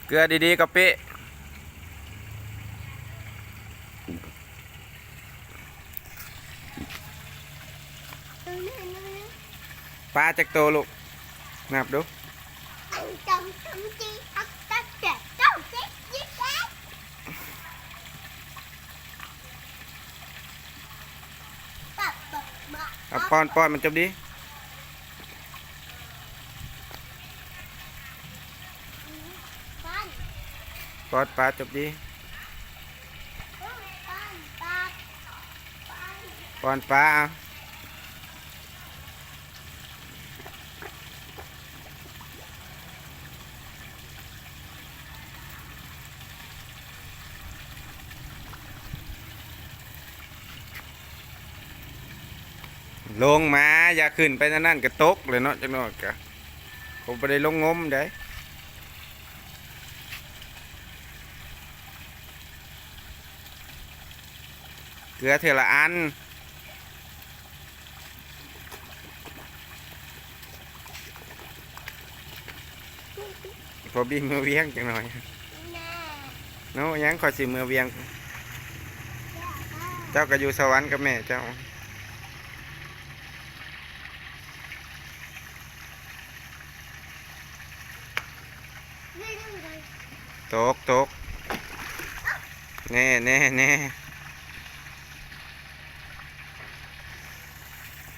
ເກືອດີໆ ກະປິ. ປາຈັກໂຕລູກ? ນັບດູ. ເອົາປ້ອນ ປ້ອນມັນຈົບດີ. ປ້ອນປາຈົບດີ. ປ້ອນປາ ເອົາ. ລົງມາ ຢ່າຂຶ້ນໄປນັ້ນ ກະຕົກເລີຍເນາະ ຈັກໜ້ອຍກະ ບໍ່ໄດ້ລົງງົມໃດ. ເກືອເທື່ອລະອັນ. ພໍບີເມືອວຽງຈັກໜ້ອຍ. ໂນ ຫຍັງ ຂ້ອຍຊິເມືອວຽງ. ເຈົ້າກະຢູ່ສະຫວັນກັບແມ່ເຈົ້າ. ຕົກ ຕົກ ແນ່ ແນ່ ແນ່.